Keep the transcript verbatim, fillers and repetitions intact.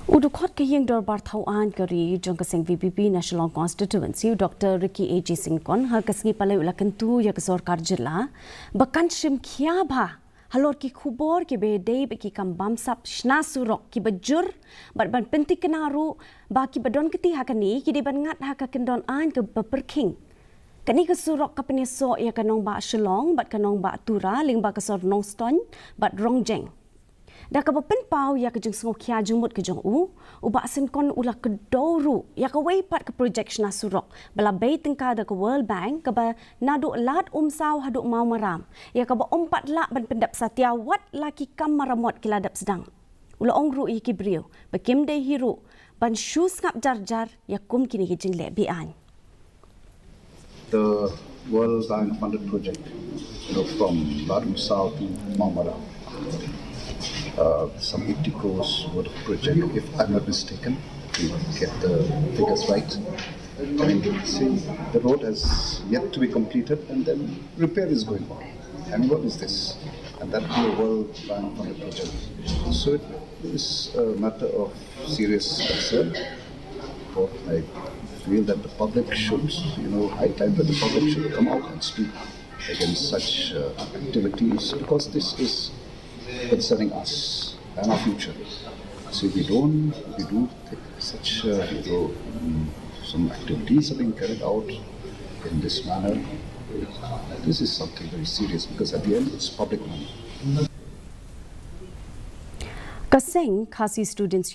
U dkhot ka ïing dorbar thaw aiñ ka ri jong ka seng V P P na Shillong Constituency, u Doctor Ricky A J Syngkon, ha ka sngi Palei u la kyntu ïa ka sorkar jylla ba kan shim khia bha halor ki khubor kiba dei bad ki kam bamsap shna surok kiba jur, bad ban pynthikna ruh ba kiba don kti ha kane ki dei ban ngat ha ka kyndon aiñ kaba pyrkhing. Kane ka surok ka pynïasoh ïa ka nongbah Shillong bad ka nongbah Tura lyngba ka sor Nongstoiñ bad Rongjeng. Da kaba pynpaw ïa ka jingsngewkhia jingmut ka jong u, u Bah Syngkon u la kdew ruh ïa kawei pat ka projek shna surok ba la bei tyngka da ka World Bank, kaba naduh Lad Umsaw haduh Mawmaram, ïa kaba ym pat lah ban pyndep satia wat la ki kam maramot ki la dep sdang. U la ong ruh ïa ki briew ba kim dei hi ruh ban shu sngap jar jar ïa kum kine ki jingleh be-aiñ. The World Bank funded project, you know, from Lad Umsaw to Mawmaram. Uh, some eighty crores worth of project, if I'm not mistaken, to get the figures right. I mean, see, the road has yet to be completed, and then repair is going on. And what is this? And that be a World Bank funded project. So it is a matter of serious concern. But I feel that the public should, you know, high time that the public should come out and speak against such uh, activities, because this is concerning us and our future. So if we don't, we do take such, uh, you know, mm, some activities are being carried out in this manner. This is something very serious, because at the end it's public money. Ka seng Khasi Students